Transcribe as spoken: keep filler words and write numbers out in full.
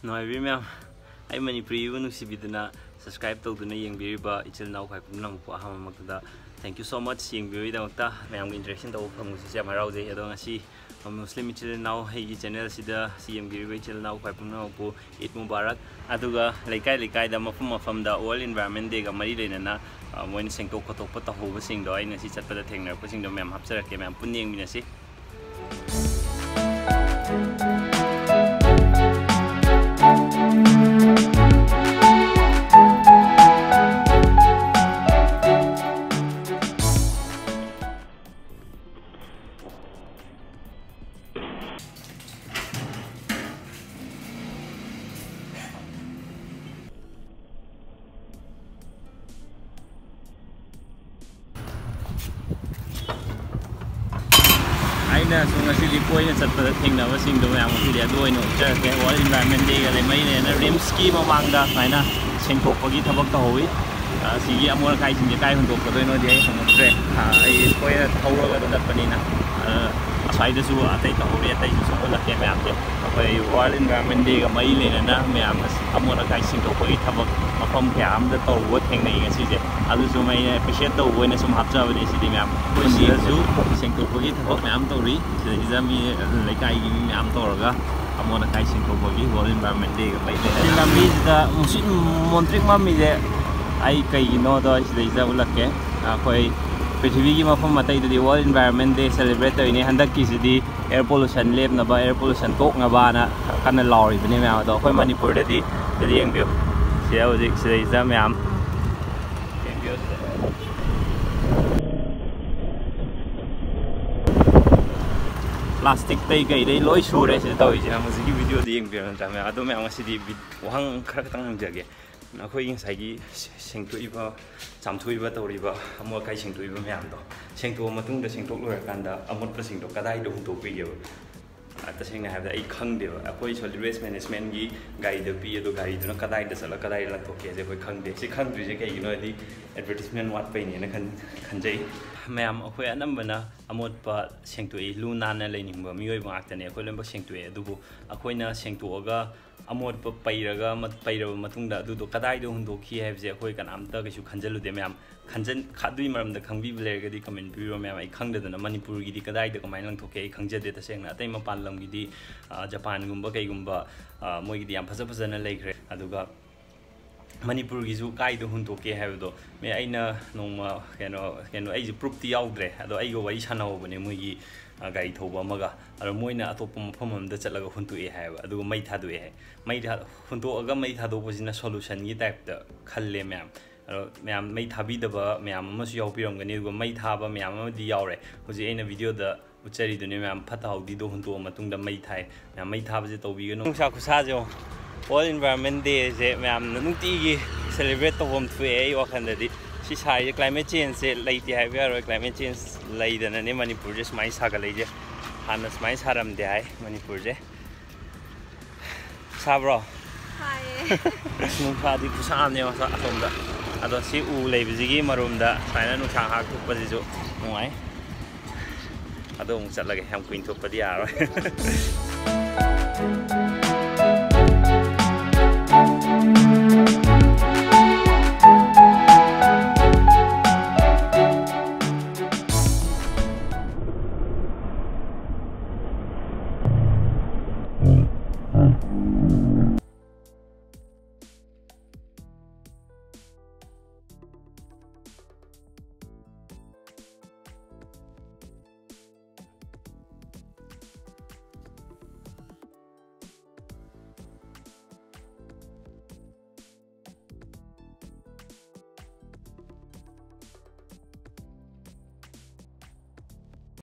ꯅꯨꯡꯉꯥꯏꯕꯤꯔꯤ ꯃꯌꯥꯝ, ꯑꯩ ꯃꯅꯤꯄꯨꯔꯤꯕꯨ ꯅꯨꯡꯁꯤꯕꯤꯗꯨꯅ subscribe ꯇꯧꯗꯨꯅ ꯌꯦꯡꯕꯤꯔꯤꯕ ꯏꯆꯤꯜ ꯏꯅꯥꯎ ꯈ꯭ꯋꯥꯏ ꯄꯨꯝꯅꯃꯛꯄꯨ ꯑꯍꯥꯟꯕꯃꯛꯇꯗ thank you so much꯫ ꯌꯦꯡꯕꯤꯕꯒꯤꯗꯃꯛꯇ ꯃꯌꯥꯝꯒ interaction ꯇꯧꯕ ꯐꯪꯕꯁꯤꯁꯨ ꯌꯥꯝ ꯍꯔꯥꯎꯖꯩ꯫ ꯑꯗꯣ ꯉꯁꯤ ꯃꯨꯁꯂꯤꯝ ꯏꯆꯤꯜ ꯏꯅꯥꯎ ꯑꯩꯒꯤ channel ꯁꯤꯗ ꯁꯤ ꯌꯦꯡꯕꯤꯔꯤꯕ ꯏꯆꯤꯜ ꯏꯅꯥꯎ ꯈ꯭ꯋꯥꯏ ꯄꯨꯝꯅꯃꯛꯄꯨ ꯏꯗ ꯃꯨꯕꯥꯔꯛ꯫ ꯑꯗꯨꯒ ꯂꯩꯀꯥꯏ ꯂꯩꯀꯥꯏꯗ, ꯃꯐꯝ ꯃꯐꯝꯗ World Environment Day ꯒ ꯃꯔꯤ ꯂꯩꯅꯅ, ꯑ, ꯃꯣꯏꯅ ꯁꯦꯡꯗꯣꯛ ꯈꯣꯠꯇꯣꯛꯄ ꯇꯧꯍꯧꯕꯁꯤꯡꯗꯣ ꯑꯩꯅ ꯁꯤ ꯆꯠꯄꯗ ꯊꯦꯡꯅꯔꯛꯄꯁꯤꯡꯗꯣ ꯃꯌꯥꯝ ꯍꯥꯞꯆꯔꯛꯀꯦ, ꯃꯌꯥꯝ ꯄꯨꯟꯅ ꯌꯦꯡꯃꯤꯟꯅꯁꯤ꯫ ꯑꯩꯅꯁꯨ ꯉꯁꯤꯗꯤ ꯀꯣꯏꯅ ꯆꯠꯄꯗ ꯊꯦꯡꯅꯕꯁꯤꯡꯗꯣ ꯃꯌꯥꯝ ꯉꯁꯤꯗꯤ ꯑꯗꯨ ꯑꯣꯏꯅ ꯎꯠꯆꯔꯛꯀꯦ꯫ World Environment Day ꯒ ꯃꯔꯤ ꯂꯩꯅꯅ RIMS ꯀꯤ ꯃꯃꯥꯡꯗ ꯁꯨꯃꯥꯏꯅ ꯁꯦꯡꯗꯣꯛꯄꯒꯤ ꯊꯕꯛ ꯇꯧꯍꯧꯋꯤ꯫ ꯑ, ꯁꯤꯒꯤ ꯑꯃꯣꯠ ꯑꯀꯥꯏꯁꯤꯡꯁꯦ ꯀꯥꯏ ꯍꯨꯟꯗꯣꯛꯀꯗꯣꯏꯅꯣꯗꯤ ꯑꯩ ꯍꯪꯉꯛꯇ꯭ꯔꯦ꯫ ꯑ, ꯑꯩ ꯀꯣꯏꯅ ꯊꯧꯔꯒ ꯆꯠꯄꯅꯤꯅ, ꯑ, ꯑꯁ꯭ꯋꯥꯏꯗꯁꯨ ꯑꯇꯩ ꯇꯧꯍꯧꯔꯤ, ꯑꯇꯩꯁꯨ ꯁꯨꯝ ꯎꯠꯂꯛꯀꯦ ꯃꯌꯥꯝꯁꯦ꯫ ꯑꯩꯈꯣꯏ World Environment Day ꯒ ꯃꯔꯤ ꯂꯩꯅꯅ ꯃꯌꯥꯝꯅ ꯑꯃꯣꯠ ꯑꯀꯥꯏ ꯁꯦꯡꯗꯣꯛꯄꯒꯤ ꯊꯕꯛ ꯃꯐꯝ ꯀꯌꯥ ꯑꯃꯗ ꯇꯧꯕ ꯊꯦꯡꯅꯩ ꯉꯁꯤꯁꯦ꯫ ꯑꯗꯨꯁꯨ ꯑꯩꯅ appreciate ꯇꯧꯕ ꯑꯣꯏꯅ ꯁꯨꯝ ꯍꯥꯞꯆꯕꯅꯦ ꯁꯤꯗꯤ ꯃꯌꯥꯝ꯫ ꯑꯩꯈꯣꯏ ꯁꯤꯗꯁꯨ ꯁꯦꯡꯗꯣꯛꯄꯒꯤ ꯊꯕꯛ ꯃꯌꯥꯝ ꯇꯧꯔꯤ꯫ ꯁꯤꯗꯩꯁꯤꯗ ꯃꯤ ꯂꯩꯀꯥꯏꯒꯤ ꯃꯤ ꯃꯌꯥꯝ ꯇꯧꯔꯒ ꯑꯃꯣꯠ ꯑꯀꯥꯏ ꯁꯦꯡꯗꯣꯛꯄꯒꯤ World Environment Day ꯒ ꯃꯔꯤ ꯂꯩꯅꯅ꯫ ꯁꯤ ꯂꯝꯕꯤꯁꯤꯗ ꯅꯨꯡꯁꯤꯠ ꯃꯣꯟꯇ꯭ꯔꯤꯛ ꯃꯝꯃꯤꯁꯦ ꯑꯩ ꯀꯩꯒꯤꯅꯣꯗꯣ ꯑꯩ ꯁꯤꯗꯩꯁꯤꯗ ꯎꯠꯂꯛꯀꯦ꯫ ꯑꯩꯈꯣꯏ ꯄ꯭ꯔꯤꯊꯤꯕꯤꯒꯤ ꯃꯐꯝ ꯑꯇꯩꯗꯗꯤ World Environment Day celebrate ꯇꯧꯔꯤꯅꯦ꯫ ꯍꯟꯗꯛꯀꯤꯁꯤꯗꯤ air pollution ꯂꯦꯞꯅꯕ, air pollution ꯇꯣꯛꯅꯕꯅ ꯀꯟꯅ ꯂꯥꯎꯔꯤꯕꯅꯤ ꯃꯌꯥꯝ꯫ ꯑꯗꯣ ꯑꯩꯈꯣꯏ ꯃꯅꯤꯄꯨꯔꯗꯗꯤ, ꯁꯤꯗ ꯌꯦꯡꯕꯤꯌꯨ, ꯁꯤꯗ ꯍꯧꯖꯤꯛ ꯁꯤꯗꯩꯁꯤꯗ ꯃꯌꯥꯝ ꯌꯦꯡꯕꯤꯌꯨ, ꯁꯤꯗ plastic ꯇꯩ ꯀꯩꯗꯩ ꯂꯣꯏ ꯁꯨꯔꯦ ꯁꯤꯗ ꯇꯧꯔꯤꯁꯦ꯫ ꯃꯌꯥꯝ ꯍꯧꯖꯤꯛꯀꯤ video ꯗ ꯌꯦꯡꯕꯤꯌꯨ ꯅꯠꯇ꯭ꯔꯥ ꯃꯌꯥꯝ? ꯑꯗꯣ ꯃꯌꯥꯝ ꯉꯁꯤꯗꯤ ꯋꯥꯍꯪ ꯈꯔ ꯈꯛꯇꯪ ꯍꯪꯖꯒꯦ꯫ ꯑꯩꯈꯣꯏꯒꯤ ꯉꯁꯥꯏꯒꯤ ꯁꯦꯡꯗꯣꯛꯏꯕ, ꯆꯥꯝꯊꯣꯛꯏꯕ, ꯇꯧꯔꯤꯕ ꯑꯃꯣꯠ ꯑꯀꯥꯏ ꯁꯦꯡꯗꯣꯛꯏꯕ ꯃꯌꯥꯝꯗꯣ, ꯁꯦꯡꯗꯣꯛꯑ ꯃꯇꯨꯡꯗ, ꯁꯦꯡꯗꯣꯛ ꯂꯣꯏꯔꯀꯥꯟꯗ ꯑꯃꯣꯠꯄꯁꯤꯡꯗꯣ ꯀꯗꯥꯏꯗ ꯍꯨꯟꯗꯣꯛꯄꯤꯒꯦꯕ? ꯑ, ꯇꯁꯦꯡꯅ ꯍꯥꯏꯔꯕꯗ ꯑꯩ ꯈꯪꯗꯦꯕ꯫ ꯑꯩꯈꯣꯏ solid waste management ꯀꯤ ꯒꯥꯔꯤꯗ ꯄꯤ, ꯑꯗꯣ ꯒꯥꯔꯤꯗꯨꯅ ꯀꯗꯥꯏꯗ ꯆꯠꯂ ꯀꯗꯥꯏꯗ ꯂꯪꯊꯣꯛꯀꯦꯁꯦ ꯑꯩꯈꯣꯏ ꯈꯪꯗꯦ꯫ ꯁꯤ ꯈꯪꯗ꯭ꯔꯤꯁꯦ ꯀꯩꯒꯤꯅꯣ ꯍꯥꯏꯗꯤ advertisement ꯋꯥꯠꯄꯩꯅꯦꯅ ꯈꯟ-, ꯈꯟꯖꯩ꯫ ꯃꯌꯥꯝ ꯑꯩꯈꯣꯏ ꯑꯅꯝꯕꯅ ꯑꯃꯣꯠꯄ ꯁꯦꯡꯇꯣꯛꯏ, ꯂꯨ ꯅꯥꯟꯅ ꯂꯩꯅꯤꯡꯕ ꯃꯤꯑꯣꯏꯕ ꯉꯥꯛꯇꯅꯦ꯫ ꯑꯩꯈꯣꯏ ꯂꯣꯏꯅꯃꯛ ꯁꯦꯡꯇꯣꯛꯑꯦ, ꯑꯗꯨꯕꯨ ꯑꯩꯈꯣꯏꯅ ꯁꯦꯡꯇꯣꯛꯑꯒ ꯑꯃꯣꯠꯄ ꯄꯩꯔꯒ ꯃ- ꯄꯩꯔꯕ ꯃꯇꯨꯡꯗ ꯑꯗꯨꯗꯣ ꯀꯗꯥꯏꯗ ꯍꯨꯟꯗꯣꯛꯈꯤ ꯍꯥꯏꯕꯁꯦ ꯑꯩꯈꯣꯏ ꯀꯅꯥꯝꯇ ꯀꯩꯁꯨ ꯈꯟꯖꯜꯂꯨꯗꯦ ꯃꯌꯥꯝ꯫ ꯈꯟꯖꯟ ꯑꯗꯨꯒꯤ ꯃꯔꯝꯗ ꯈꯪꯕꯤꯕ ꯂꯩꯔꯒꯗꯤ ꯀꯃꯦꯟ ꯄꯤꯕꯤꯔꯣ ꯃꯌꯥꯝ꯫ ꯑꯩ ꯈꯪꯗꯗꯅ ꯃꯅꯤꯄꯨꯔꯒꯤꯗꯤ ꯀꯗꯥꯏꯗ ꯀꯃꯥꯏꯅ ꯂꯪꯊꯣꯛꯀꯦ ꯑꯩ ꯈꯪꯖꯗꯦ ꯇꯁꯦꯡꯅ꯫ ꯑꯇꯩ ꯃꯄꯥꯟ ꯂꯝꯒꯤꯗꯤ, ꯑ, ꯖꯄꯥꯟꯒꯨꯝꯕ ꯀꯩꯒꯨꯝꯕ, ꯑ, ꯃꯣꯏꯒꯤꯗꯤ ꯌꯥꯝ ꯐꯖ ꯐꯖꯅ ꯂꯩꯈ꯭ꯔꯦ꯫ ꯑꯗꯨꯒ ꯃꯅꯤꯄꯨꯔꯒꯤꯁꯨ ꯀꯥꯏꯗ ꯍꯨꯟꯗꯣꯛꯀꯦ ꯍꯥꯏꯕꯗꯣ ꯃꯤ ꯑꯩꯅ ꯅꯣꯡꯃ ꯀꯩꯅꯣ ꯀꯩꯅꯣ ꯑꯩꯁꯦ ꯄ꯭ꯔꯨꯞꯇꯤ ꯌꯥꯎꯗ꯭ꯔꯦ, ꯑꯗꯣ ꯑꯩꯒ ꯋꯥꯔꯤ ꯁꯥꯟꯅꯍꯧꯕꯅꯦ ꯃꯣꯏꯒꯤ, ꯑ, ꯒꯥꯔꯤ ꯊꯧꯕ ꯑꯃꯒ꯫ ꯑꯗꯣ ꯃꯣꯏꯅ ꯑꯇꯣꯞꯄ ꯃꯐꯝ ꯑꯃꯗ ꯆꯠꯂꯒ ꯍꯨꯟꯇꯣꯛꯑꯦ ꯍꯥꯏꯕ, ꯑꯗꯨꯒ ꯃꯩ ꯊꯥꯗꯣꯛꯑꯦ ꯍꯥꯏ꯫ ꯃꯩ ꯊꯥ- ꯍꯨꯟꯇꯣꯛꯑꯒ ꯃꯩ ꯊꯥꯗꯣꯛꯄꯁꯤꯅ ꯁꯣꯂꯨꯁꯟꯒꯤ ꯇꯥꯏꯞꯇ ꯈꯜꯂꯦ ꯃꯌꯥꯝ꯫ ꯑꯗꯣ ꯃꯌꯥꯝ ꯃꯩ ꯊꯥꯕꯤꯗꯕ ꯃꯌꯥꯝ ꯑꯃꯁꯨ ꯌꯥꯎꯕꯤꯔꯝꯒꯅꯤ, ꯑꯗꯨꯒ ꯃꯩ ꯊꯥꯕ ꯃꯌꯥꯝ ꯑꯃꯗꯤ ꯌꯥꯎꯔꯦ꯫ ꯍꯧꯖꯤꯛ ꯑꯩꯅ ꯚꯤꯗꯤꯑꯣꯗ ꯎꯠꯆꯔꯤꯗꯨꯅꯤ ꯃꯌꯥꯝ, ꯐꯠꯇ ꯍꯥꯎꯗꯤꯗꯣ ꯍꯨꯟꯇꯣꯛꯑ ꯃꯇꯨꯡꯗ ꯃꯩ ꯊꯥꯏ꯫ ꯃꯌꯥꯝ ꯃꯩ ꯊꯥꯕꯁꯦ ꯇꯧꯕꯤꯒꯅꯨ꯫ ꯅꯨꯡꯁꯥ ꯈꯨꯁꯥꯁꯦ ꯌꯦꯡꯉꯣ꯫ World Environment Day ꯁꯦ ꯃꯌꯥꯝꯅ ꯅꯨꯡꯇꯤꯒꯤ celebrate ꯇꯧꯐꯝ ꯊꯣꯛꯑꯦ ꯑꯩ ꯋꯥꯈꯜꯗꯗꯤ꯫ ꯁꯤ ꯁꯥꯔꯤꯁꯦ climate change ꯁꯦ ꯂꯩꯇꯦ ꯍꯥꯏꯕ ꯌꯥꯔꯣꯏ꯫ Climate change ꯂꯩꯗꯅꯅꯦ ꯃꯅꯤꯄꯨꯔꯁꯦ ꯁꯨꯃꯥꯏꯅ ꯁꯥꯒꯠꯂꯛꯏꯁꯦ꯫ ꯍꯥꯟꯅ ꯁꯨꯃꯥꯏꯅ ꯁꯥꯔꯝꯗꯦ ꯍꯥꯏ ꯃꯅꯤꯄꯨꯔꯁꯦ꯫ ꯁꯥꯕ꯭ꯔꯣ? ꯁꯥꯏꯌꯦ꯫ ꯑꯁ, ꯅꯨꯡꯁꯥꯗꯤ ꯈꯨꯁꯥ ꯑꯃꯅꯦ ꯃꯁꯥ ꯑꯁꯣꯝꯗ꯫ ꯑꯗꯣ ꯁꯤ ꯎ ꯂꯩꯕꯁꯤꯒꯤ ꯃꯔꯨꯝꯗ ꯁꯨꯃꯥꯏꯅ ꯅꯨꯡꯁꯥ ꯉꯥꯏꯍꯥꯛ ꯊꯣꯛꯄꯁꯤꯁꯨ ꯅꯨꯡꯉꯥꯏ꯫ ꯑꯗꯣ ꯑꯃꯨꯛ ꯆꯠꯂꯒꯦ, ꯌꯥꯝ ꯀꯨꯏꯅ ꯊꯣꯛꯄꯗꯤ ꯌꯥꯔꯔꯣꯏ꯫